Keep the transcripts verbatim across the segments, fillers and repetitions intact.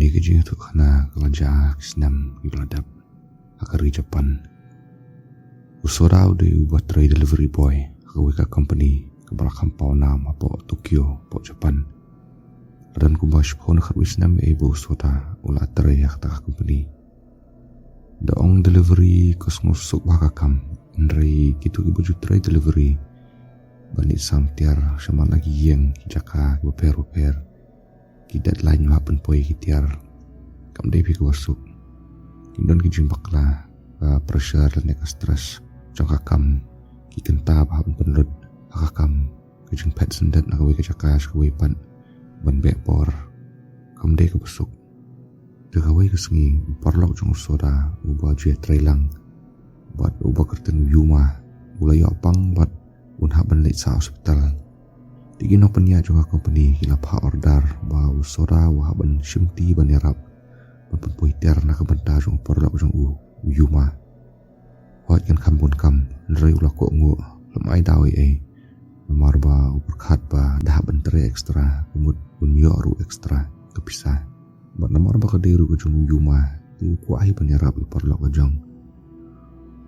Ka jingïathuhkhana ka la jia ki snem kiba la dep ha ka ri Japan. U Soda u dei uba trei delivery boy ha kawei ka company kaba la kham paw nam hapoh Tokyo, hapoh Japan. La don kumba shiphew ne khatwei snem ïa ba u Soda u la trei ha kata ka company. Da ong delivery ka sngewsuk bha ka kam, hynrei kito kiba ju trei delivery ban leit sam tiar shaman la ki ïing, ki jaka kiba pher bapher, ki deadline ba hap ban poi ki tiar, kam dei phi kaba suk. Kin don ki jingbakla, ka pressure lane ka stress jong ka kam, ki kynta ba hap ban pynlut ha ka kam, ka jingphet syndet na kawei ka jaka sha kawei pat ban beh por, kam dei kaba suk. Da kawei ka sngi u paralok jong u Soda uba ju ïatrei lang bad uba kyrteng u Yuma u la ïoh pang bad un hap ban leit sha hospital. Te ki nongpynïaid jong ka company ki la phah order ba u Soda u hap ban shimti ban ïarap ban pynpoi tiar na ka bynta jong u paralok jong u, u Yuma. Hooid, kan kham bun kam, hynrei u la kohnguh, lam ai daw ei ei. Namar ba u pyrkhat ba da hap ban trei extra, ka mut un ïoh ruh extra ka pisa. Bad namar ba ka dei ruh ka jong u Yuma, te u kwah hi ban ïarap ïa u paralok ka jong.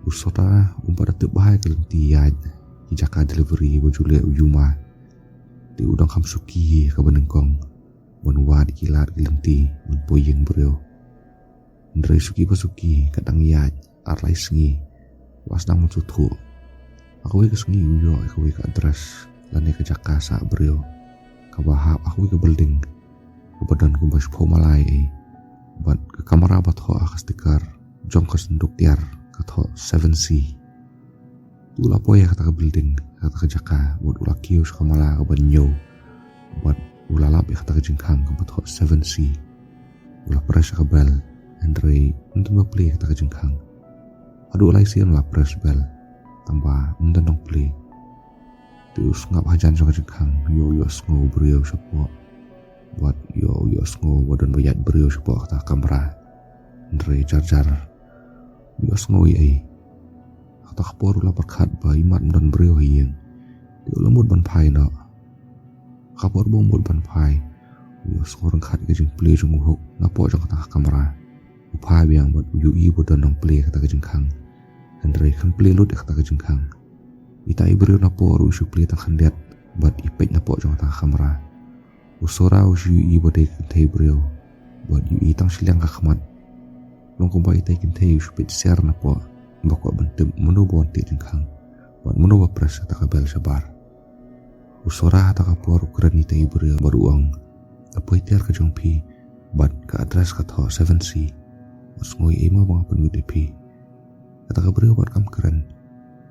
U Soda um pat da tip bha ïa ka lynti ïaid ki jaka delivery ba ju leh u Yuma. Te u dang kham suki hi ha kaba nyngkong ban wad ïa ki lad ki lynti ban poi ïing briew. Hynrei suki ba suki, ka dang ïaid ar lai sngi ba sdang ban sngewthuh. Ha kawei ka sngi u ïoh ïa kawei ka address lane ka jaka sah briew kaba hap ha kawei ka building kaba don kumba shiphew malai ei. Bad ka kamra ba thoh ha ka sticker jong ka synduk tiar ka thoh seven C. Te u la poi ha kata ka building, ha kata ka jaka, bad u la kiew sha ka mala kaba hynñiew. Bad u la lap ïa kata ka jingkhang kaba thoh seven C. U la press ïa ka bell, hynrei ym don ba plie ha kata ka jingkhang. Haduh lai sien u la press bell, tangba ym don nongplie. Te u sngap hajan jong ka jingkhang, ïoh, ïohsngew briew shapoh. Bad ïoh, ïohsngew ba don ba ïaid briew shapoh kata ka kamra. Hynrei jar jar, ïohsngew ei ei. Kata ka por u la pyrkhat ba imat ym don briew ha ïing. Te u la mut ban phai noh. Ka por ba u mut ban phai, u ïohsngew ryngkat ka jingplie jong u hook napoh jong kata ka kamra. U phai biang bad u ïohi ba don nongplie ha kata ka jingkhang. Hynrei kam plie lut ha kata ka jingkhang. Ita i briew napoh ruh i shu plie tang khyndiat bad i peit napoh jong kata ka kamra. U Soda u shu ïohi ba dei ka kynthei briew bad ïohi tang shiliang ka khmat. Long kumba ita i kynthei u shu peit siar napoh ba kwah ban tip mano ba wan tih jingkhang bad mano ba press kata ka bell shabar. U Soda ha kata ka por u kren ïa ita i briew bad u ong, ka poi tiar ka jong phi bad ka address ka thoh seven C. Wat sngew ei ei mo ba nga pynwit ïa phi. Kata ka briew bad kam kren,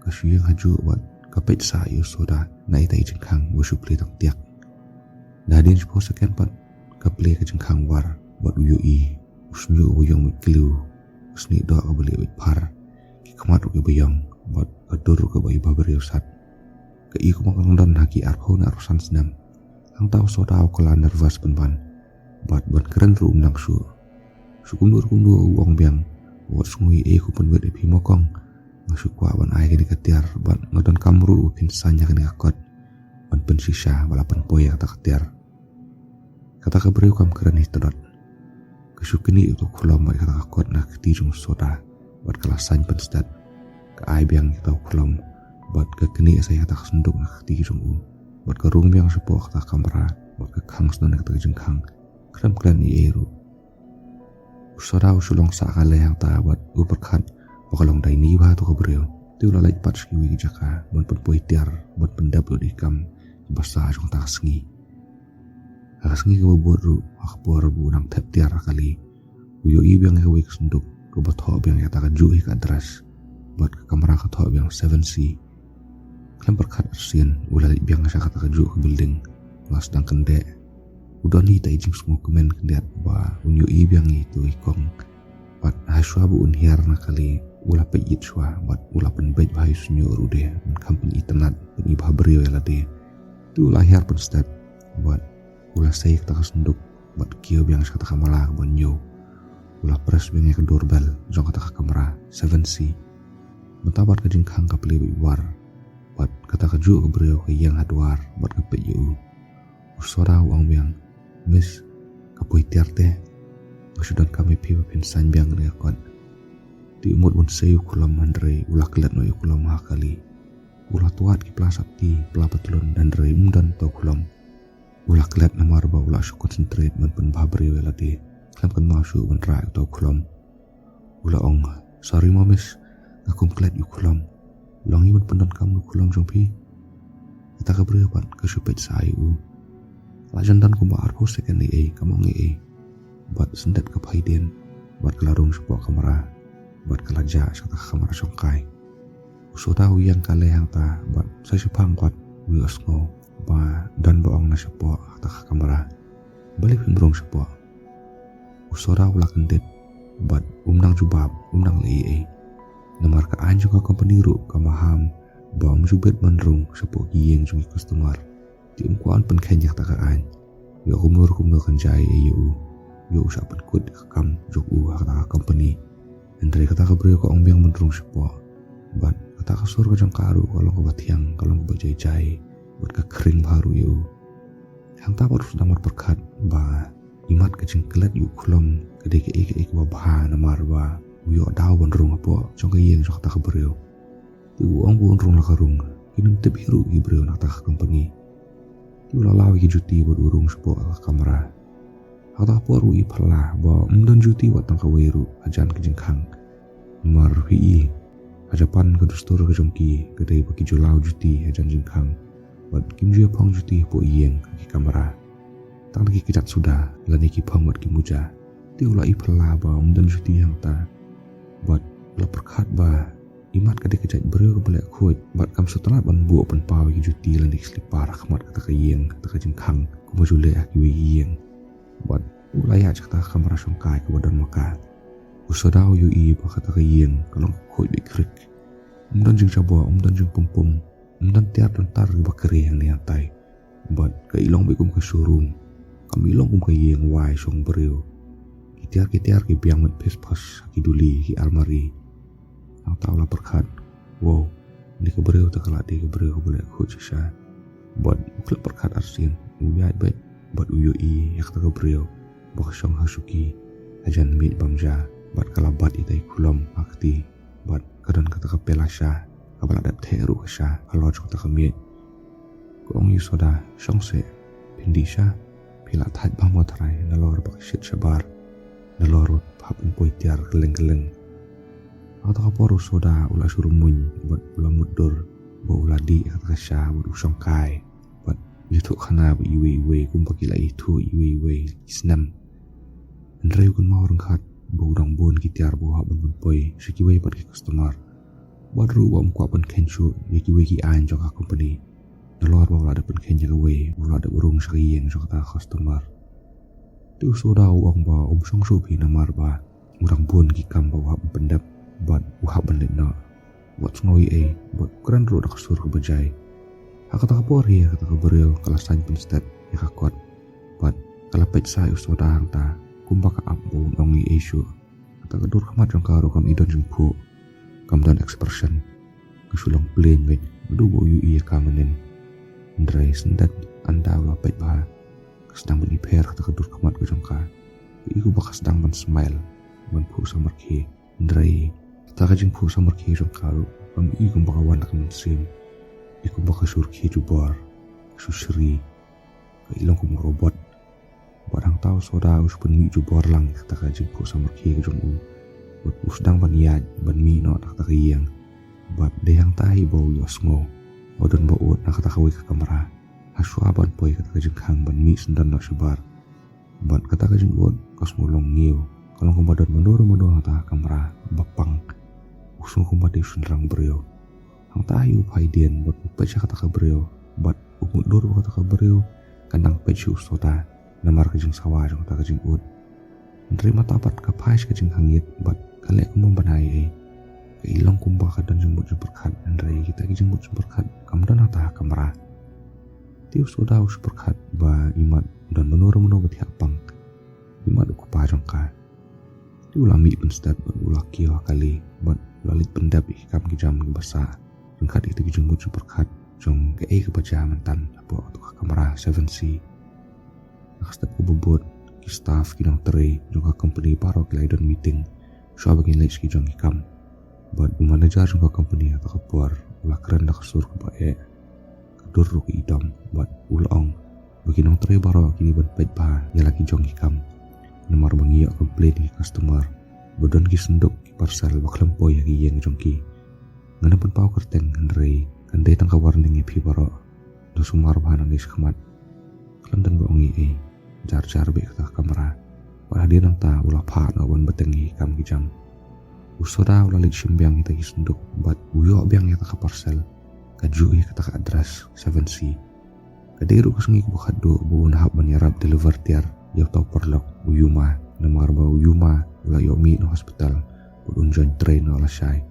ka shu ïeng hajuh bad ka peit sah ïa u Soda na ita i jingkhang ba shu plie tang tiak. Da hadien shiphew second pat ka plie ka jingkhang war bad u ïohi u shñiuh uba ïong beit kliew, u snieh doh kaba lieh beit phar, ki khmat ruh kiba ïong bad ka dur ruh kaba i bhabriew sat. Ka i kumba ka dang don ha ki arphew ne arphew san snem. Hangta u Soda u kylla nervous pynban bad ban kren ruh um nang shuh. Shu kumno kumno u ong biang, wat sngew ei ei, ko pynwit ïa phi mo kong. Nga shu kwah ban ai kane ka tiar bad nga donkam ruh ba phin saiñ ïa kane ka kot ban pynshisha ba la pynpoi ïa kata ka tiar. Kata ka briew kam kren hi tdot. Ka shu knieh ïa uto u khlom bad kata ka kot na ka kti jong u Soda bad ka la saiñ pynstet. Ka ai biang ïa uto u khlom bad ka knieh sa ïa kata ka synduk na ka kti jong u bad ka rung biang shapoh kata ka kamra bad ka khang sdang na kata ka jingkhang khlem kren ei ei ruh. U Soda u shu long sah ka lei hangta bad u pyrkhat ba ka long daini bha uto ka briew. Te u la leit pat sha kiwei ki jaka ban pynpoi tiar ban pyndep lut ïa ki kam kiba sah jong kata ka sngi. Ha ka sngi kaba bud ruh, ha ka por ba u nang thep tiar ha kali, u ïohi biang ïa kawei ka synduk kaba thoh biang ïa kata kajuh hi ka address bad ka kamra ka thoh biang seven C. Khlem pyrkhat arsien u la leit biang sha kata kajuh ka building. U la sdang kyndeh. U don hi ita i jingsngewkmen khyndiat ba un ïohi biang ïa ito i kong. Bad ha shuwa ba un hiar na kali, u la peit ïit shuwa bad u la pynbeit bha ïa u shñiuh ruh de ban kham pynitynnad, pyni bhabriew ïa lade. Te u la hiar pynstet bad u la sei kata ka synduk bad kiew biang sha kata ka mala kaba hynñiew. U la press biang ïa ka doorbell jong kata ka kamra seven C. Mynta pat ka jingkhang ka plie beit war bad kata kajuh ka briew ka ïeng ha dwar bad ka peit ïa u. U Soda u ong biang, "Miss, ka poi tiar te?" Ka shu donkam ïa phi ba phin saiñ biang ïa ka kot. Te u mut un sei u khlom hynrei u la klet noh ïa u khlom ha kali. U la tuat ki pla sopti, pla patlun hynrei um don uta u khlom. U la klet namar ba u la shu concentrate ban pynbha briew ïa lade. Khlem kynmaw shuh ban rah ïa uta u khlom. U la ong, "Sorry mo miss, nga kum klet ïa u khlom." "Long hi ban pyndonkam ïa u khlom jong phi?" Kata ka briew pat ka shu peit sa ïa u. La jan don kumba arphew second ei ei kam ong ei ei. Bad syndet ka phaidien bad ka la rung shapoh kamra. Bad ka la jah sha kata ka kamra shongkai. U Soda u ïeng kali hangta bad sa shiphang bad u ïohsngew ba don ba ong na shapoh kata ka kamra, "Balei phim rung shapoh?" U Soda u la kyndit bad um nang jubab, um nang leh ei ei. Namar ka aiñ jong ka company ruh ka maham ba um ju bit ban rung shapoh ki ïing jong ki customer. Te um kwah ban pynkheiñ ïa kata ka aiñ. Ïoh kumno ruh kumno kan jia ei ei ïa u. Ïoh u shah pynkut ïa ka kam jong u ha kata ka company. Hynrei kata ka briew ka ong biang ban rung shapoh. Bad kata ka sur ka jong ka ruh ka long kaba thiang, ka long kaba jai jai. Bad ka khring bha ruh ïa u. Hangta pat u sdang ban pyrkhat ba imat ka jingklet ïa u khlom ka dei kaei kaei kaba bha namar ba u ïoh daw ban rung hapoh jong ka ïing jong kata ka briew. Te u ong ba un rung la ka rung, kin ym tip hi ruh ki briew na kata ka company. Te u la law ïa ki juti bad u rung shapoh ka kamra. Ha kata ka por u i phylla ba ym don juti wat tang kawei ruh hajan ka jingkhang. Namar phi i, ha Japan ka dustur ka jong ki ka dei ba ki ju law juti hajan jingkhang. Bad kim ju ïa phong juti hapoh ïing ha ki kamra. Tang da ki kjat suda lane ki phong bad ki muja. Te u la i phylla ba ym don juti hangta. Bad u la pyrkhat ba imat ka dei ka jait briew kaba leh khuid bad kam sngewtynnat ban buh pynpaw ïa ki juti lane ki slipar ha khmat kata ka ïing, kata ka jingkhang, kumba ju leh ha kiwei ki ïing. Bad u la ïaid sha kata ka kamra shongkai kaba don ma ka. U Soda u ïohi ba kata ka ïing ka long khuid beit khrik. Ym don jingjaboh, ym don jingpum pum, ym don tiar don tar kiba kre hangne hangtai. Bad ka i long beit kum ka showroom. Kam i long kum ka ïing wai shong briew. Ki tiar ki tiar ki biang met phys phos ha ki duli, ki almari. Hangta u la pyrkhat, "Wow, kane ka briew te ka la dei ka briew kaba leh khuid shisha." Bad u khlem pyrkhat arsien, u ïaid beit bad u ïohi ïa kata ka briew ba ka shong ha shuki hajan miej bam ja bad ka la bat ïa itai i khlom ha kti. Bad ka don kata ka pela sha kaba la dep theh ruh ka sha halor jong kata ka miej. Ka ong ïa u Soda, "Shong seh, phin dih sha, phi la thait bha mo trai, nalor ba ka shit shabar, nalor ba hap ban poi tiar kylleng kylleng." Ha kata ka por u Soda u la shu rumuiñ bad u la mutdur ba u la dih ïa kata ka sha bad u shongkai bad ïathuh khana bad iwei iwei kumba ki la ïathuh iwei iwei ki snem. Hynrei u kynmaw ryngkat ba u dang bun ki tiar ba u hap ban pynpoi sha kiwei pat ki customer. Bad ruh ba um kwah pynkheiñ shuh ïa kiwei ki aiñ jong ka company. Nalor ba u la dep pynkheiñ ïa kawei, u la dep rung sha ka ïing jong kata ka customer. Te u Soda u ong ba um shong shuh phi namar ba u dang bun ki kam ba u hap ban pyndep bad u hap ban leit noh. Wat sngew ei ei, bad u kren ruh da ka sur kaba jai. Ha kata ka por hi, ha kata ka briew ka la saiñ pynstet ïa ka kot. Bad ka la peit sa ïa u Soda hangta kumba ka ap ba un ong ei ei shuh. Kata ka dur khmat jong ka ruh kam i don jingphuh, kam don expression. Ka shu long plain beit, naduh ba u ïohi ïa ka mynnin. Hynrei syndet ynda u la peit bha, ka sdang ban i pher kata ka dur khmat ka jong ka. Ka i kumba ka sdang ban smile, ban phuh samrkhie. Hynrei kata ka jingphuh samrkhie jong ka ruh kam i kumba ka wan na ka mynsiem. I kumba ka shu rkhie jubor, ka shu shri. Ka i long kum u robot. Bad hangta u Soda u shu pynmih jubor lang ïa kata ka jingphuh samrkhie ka jong u. Bad u sdang ban ïaid ban mih noh na kata ka ïing. Bad dei hangta hi ba u ïohsngew ba don ba ud na kata kawei ka kamra. Hashwa ban poi kata ka jingkhang ban mih syndon noh shabar. Bad kata ka jingud ka sngew long ngiew. Ka long kumba don mano re mano ha kata ka kamra ba pang. U sngew kumba dei u shynrang briew. Hangta hi u phai dien bad u peit sha kata ka briew bad u mutdur ba kata ka briew ka nang peit sha u Soda namar ka jingsawa jong kata ka jingud. Hynrei mynta pat ka phai sha ka jingkhang ïit bad ka leh kumba ban ai ei. Ka i long kumba ka don jingmut jingpyrkhat, hynrei kita ki jingmut jingpyrkhat kam don hangta ha kamra. Te u Soda u shu pyrkhat ba imat don mano re mano ba thiah pang. Imat u kpa jong ka. Te u la mih pynstet bad u la kiew ha kali bad u la leit pyndep ïa ki kam ki jam kiba sah. Ryngkat ïa kita ki jingmut jingpyrkhat jong kaei kaba jia mynta hapoh kata ka kamra seven C. Ha ka step kaba bud, Ki staff, ki nongtrei jong ka company baroh ki la ïa don meeting shuwa ba kin leit sha ki jong ki kam. Bad u manager jong ka company ha kata ka por u la kren da ka sur kaba eh, ka dur ruh ka idom, bad u la ong ba ki nongtrei baroh ki dei ban peit bha ïa la ki jong ki kam. Namar ba ngi ïoh complain na ki customer ba don ki synduk, ki parcel ba khlem poi ha ki ïing jong ki. Ngan ym pynpaw kyrteng hynrei kan dei tang ka warning ïa phi baroh. To sumar bha nangne shakhmat. Khlem don ba ong ei ei, jar jar beit kata ka kamra. Bad hadien nangta u la phah noh ban bteng ïa ki kam ki jam. U Soda u la leit shim biang ïa kita ki synduk bad u ïoh biang ïa kata ka parcel, kajuh ïa kata ka address, Seven Sea. Ka dei ruh ka sngi kaba khatduh ba un hap ban ïarap deliver tiar ïa uta u paralok, u Yuma, namar ba u Yuma u la ïoh mih na hospital bad un join train noh lashai.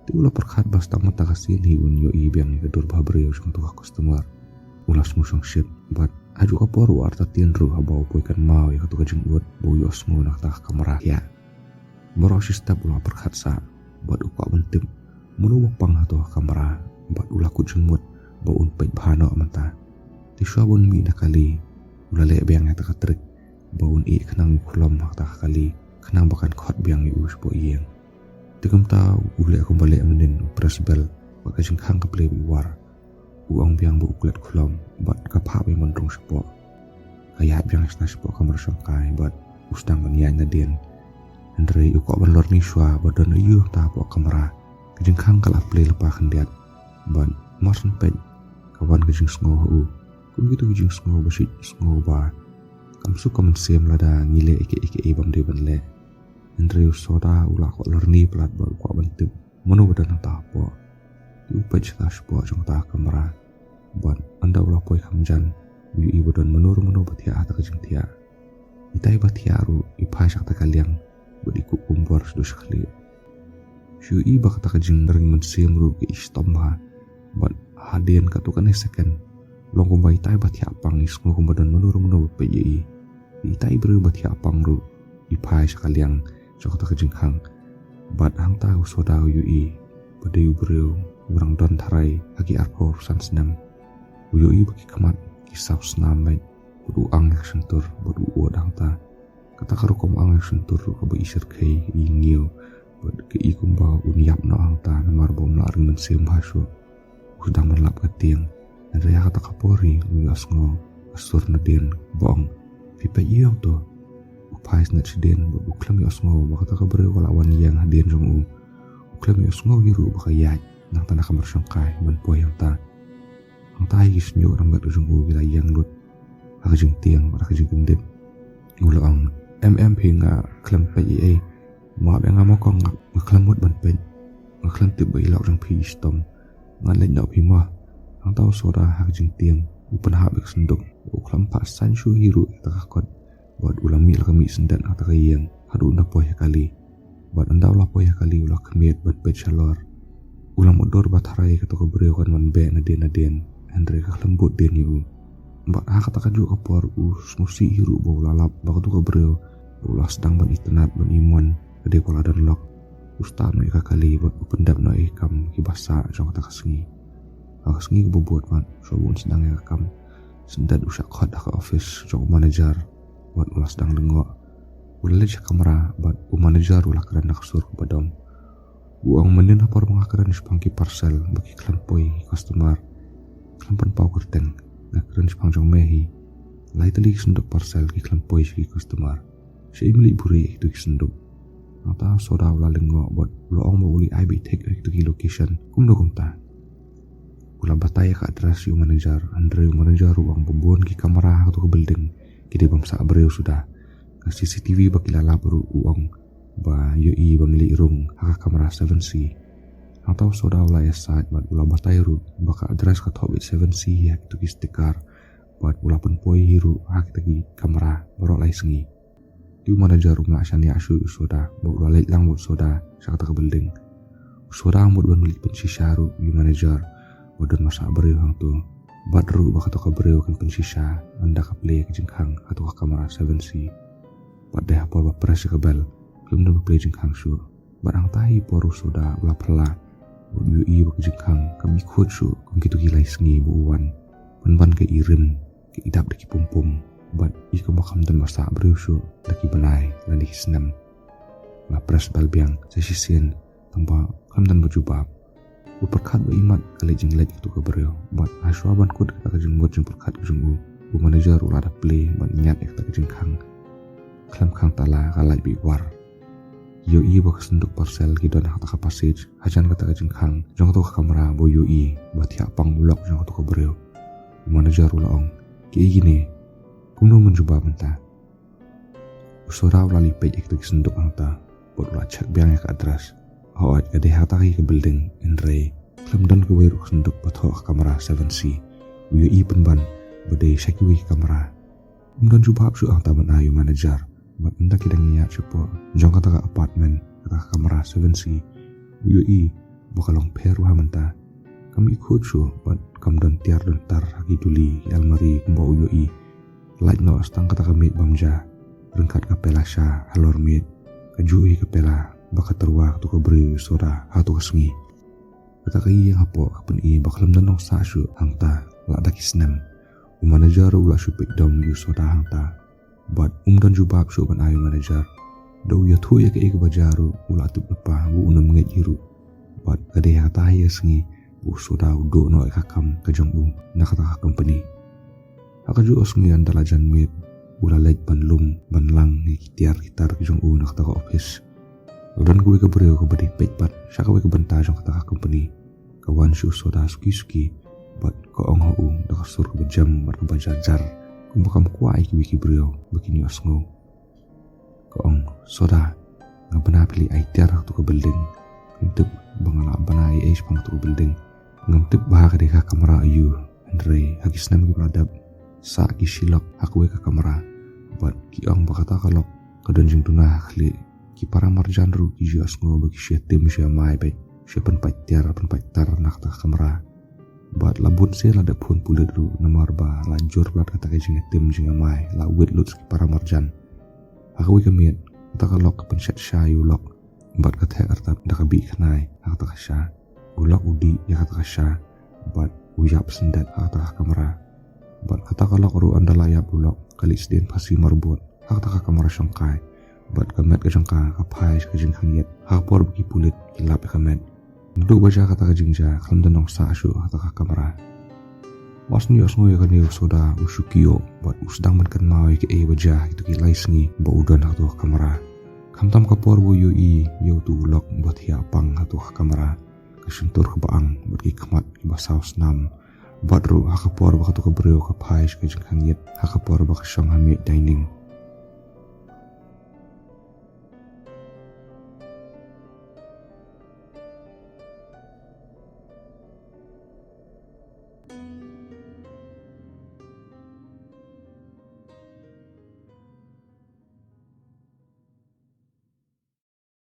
Te u la pyrkhat ba sdang mynta ka sien hi un ïohi biang ïa ka dur bhabriew jong uta u customer. U la sngewshongshit bad ha kajuh ka por u artatien ruh haba u poi kynmaw ïa kata ka jingud ba u ïohsngew na kata ka kamra thiah. Baroh shi step u la pyrkhat sah bad u kwah ban tip mano ba pang ha kata ka kamra, bad u la kut jingmut ba un peit bha noh mynta. Te shuwa ba un mih na kali, u la leh biang ïa kata ka trick ba un ïeh khnang u khlom ha kata ka kali, khnang ba kan khot biang ïa u shapoh ïing. Te kumta u leh kumba leh mynnin, u press bell bad ka jingkhang ka plie beit war. U ong biang ba u klet khlom bad ka phah beit man rung shapoh. Ka ïaid biang sha shapoh kamra shongkai bad u sdang ban ïaid nadien. Hynrei u kwah ban lorni shuwa ba don aïu hangta hapoh kamra. Ka jingkhang ka la plie lypa khyndiat bad mar shen peit ka wan ka jingsngew ha u kum kito ki jingsngew ba shait sngew ba kam suk ka mynsiem lada ngi leh ïa kiei kiei bym dei ban leh. Hynrei u Soda u la kwah lorni palat bad u kwah ban tip mano ba don hangta hapoh. Te u peit sha shapoh jong kata ka kamra bad ynda u la poi kham jan u ïohi ba don mano ruh mano ba thiah ha kata ka jingthiah. Itai ba thiah ruh i phai sha kata ka liang bad i kup kumbor shaduh shakhlieh. Shu ïohi ba kata ka jingring mynsiem ruh ka i shitom bha bad hadien katto katne second long kumba itai ba thiah pang i sngew kumba don mano ruh mano ba peit ïa i. Itai briew ba thiah pang ruh i phai sha ka liang jong kata ka jingkhang. Bad hangta u Soda u ïohi ba dei u briew uba dang don tharai ha ki arphew san snem. U ïohi ba ki khmat ki saw snam bad u ang ïa ka shyntur bad u ud hangta. Kata ka rukom ang ïa ka shyntur ruh kaba i shyrkhei, i ngiew bad ka i kumba un ïap noh hangta namar ba um lah ring mynsiem bha shuh. U sdang ban lap ka tieng. Hynrei ha kata ka por hi u ïohsngew ka sur nadien ba ong, phi peit ïa u to. U phai snet shadien bad u khlem ïohsngew ba kata ka briew ka la wan ïeng hadien jong u. U khlem ïohsngew hi ruh ba ka ïaid nangta na kamra shongkai ban poi hangta. Hangta hi ki shñiuh rangbet ka jong u ki la ïeng lut ha ka jingtieng bad ha ka jingkyndit. U la ong, em em phi, nga khlem peit ei ei. Map ïa nga mo kong, nga khlem mut ban peit. Nga khlem tip ba i lok jong phi i shitom. Ngan leit noh phi mo. Hangta u Soda ha ka jingtieng u pynhap ïa ka synduk, u khlem phah saiñ shuh hi ruh ïa kata ka kot. Bad u la mih la ka mih syndet ha kata ka ïing haduh ynda poi ha kali. Bad ynda u la poi ha kali u la khmied ban peit shalor. U la mutdur ba tharai kato ka briew kan wan beh nadien nadien, hynrei ka khlem bud dien ïa u. Bad ha kata kajuh ka por u sngewsih hi ruh ba u la lap ba kato ka briew ba u la sdang ban itynnad ban imon ka dei ba la don lok. U start noh ïa ka kali bad u pyndep noh ïa ki kam kiba sah jong kata ka sngi. Ha ka sngi kaba bud bad shuwa ba un sdang ïa ka kam, syndet u shah khot ha ka office jong u manager bad u la sdang lyngngoh. U la leit sha kamra bad u manager u la kren da ka sur kaba dom. U ong, mynnin ha por ba nga kren shaphang ki parcel ba ki khlem poi ki customer, khlem pynpaw kyrteng, nga kren shaphang jong me hi. Lai tylli ki synduk parcel ki khlem poi sha ki customer. Shaei me leit buhrieh ïa kito ki synduk? Nangta u Soda u la lyngngoh bad u la ong ba u leit ai beit thik ïa kito ki location kumno kumta. U la batai ïa ka address ïa u manager, hynrei u manager u ong ba bun ki kamra ha kato ka building ki dei bym sah briew suda. Ka C C T V ba ki la lap ruh u ong ba ïohi ba ngi leit rung ha ka kamra Seven Sea. Nangta u Soda u la ïasaid bad u la batai ruh ba ka address ka thoh beit Seven Sea ha kito ki sticker bad u la pynpoi hi ruh ha kita ki kamra baroh lai sngi. Te u manager um lah shaniah shuh ïa u Soda bad u la leit lang bad u Soda sha kata ka building. U Soda u mut ban leit pynshisha ruh ïa u manager ba don ma sah briew hangto. Bad ruh ba kato ka briew kan pynshisha ynda ka plie ka jingkhang ha kato ka kamra Seven Sea. Bad dei ha por ba press ïa ka bell, khlem da ba plie jingkhang shuh. Bad hangta hi por u Soda u la phylla bad u ïohi ba ka jingkhang kam i khuid shuh kum kito ki lai sngi ba u wan. Pynban ka i rim, ka i dap da ki pumpum. Bad i kumba kam don ba sah briew shuh da ki bnai lane ki snem. La press bell biang sa shisien tang ba kam don ba jubab. U pyrkhat ba imat ka leit jingleit katu ka briew. Bad hashwa ban kut kata ka jingmut jingpyrkhat ka jong u, u manager u la da plie bad ñiad ïa kata ka jingkhang. Khlem khang tala ka light bad war. Ïohi ba ka synduk parcel ki don ha kata ka passage, hajan kata ka jingkhang jong katu ka kamra ba ïohi ba thiah pang u lok jong katu ka briew. U manager u la ong, "Kiei kine? Kumno men jubab mynta?" U Soda u la leit peit ïa kata ka synduk hangta bad u la check biang ïa ka address. Hooid, ka dei ha kata ka building, hynrei khlem don kawei ruh ka synduk ba thoh ha ka kamra seven C. U ïohi pynban ba dei sha kiwei ki kamra. Um don jubab shuh hangta ban ai ïa u manager. Bad ynda ki dang ïaid shapoh jong kata ka apartment, kata ka kamra seven C, u ïohi ba ka long pher bha mynta. Kam i khuid shuh bad kam don tiar don tar ha ki duli, ki almari kumba u ïohi. Lait noh sa tang kata ka miej bam ja, ryngkat ka pela sha halor miej. Kajuh hi ka pela ba ka tyrwa katu ka briew u Soda ha katu ka sngi. Kata ka ïing hapoh ka pyni ba khlem don nongsah shuh hangta lada ki snem. U manager u la shu peit dom ïa u Soda hangta. Bad um don jubab shuh ban ai ïa u manager. Da u ïathuh ïa kaei kaba jia ruh u la tip lypa ba un ym ngeit hi ruh. Bad ka dei ha kata hi ka sngi ba u Soda u duh noh ïa ka kam ka jong u na kata ka company. Ha kajuh ka sngi ynda la jan miet, u la leit ban lum ban lang ïa ki tiar ki tar ki jong u na kata ka office. La don kawei ka briew kaba dei peit pat sha kawei ka bynta jong kata ka company. Ka wan sha u Soda suki suki bad ka ong ha u da ka sur kaba jem bad kaba jar jar, kumba kam kwah ïa kiwei ki briew ba kin ïohsngew. Ka ong, "Soda, nga bna phi leit ai tiar ha katu ka building. Phim tip ba nga lah bna ei ei shaphang katu ka building. Ngam tip ba ha ka dei ka kamra aiu, hynrei ha ki snem kiba la dep, sah ki shi lok ha kawei ka kamra. Bad ki ong ba kata ka lok ka don jingduna ha khlieh. Ki para marjan ruh ki ju ïohsngew ba ki shu ïatim shu ïamai beit, shu ïapynpait tiar pynpait tar na kata ka kamra." Bad la bun sien la dep phone pulit ruh namar ba la jur palat kata ka jingïatim jingïamai, la wit lut ki para marjan. Ha kawei ka miet, kata ka lok ka pynshet sha ïa u lok bad ka theh artat da ka bih khnai ha kata ka sha. U lok u dih ïa kata ka sha bad u ïap syndet ha kata ka kamra. Bad kata ka lok ruh ynda la ïap u lok ka leit sdien phasi marbud ha kata ka kamra shongkai. Bad ka met ka jong ka ka phai sha ka jingkhang ïit ha ka por ba ki pulit ki lap ïa ka met. Naduh ba jia kata ka jingjia khlem don nongsah shuh ha kata ka kamra. Wat shu ïohsngew ïa kane u Soda u shu kyiuh bad u sdang ban kynmaw ïa kaei ba jia ha kito ki lai sngi ba u don ha kato ka kamra. Khamtam ka por ba u ïohi ïa uto u lok ba thiah pang ha kato ka kamra, ka shyntur kaba ang bad ki khmat kiba saw snam. Bad ruh ha ka por ba kato ka briew ka phai sha ka jingkhang ïit, ha ka por ba ka shong ha miej dining,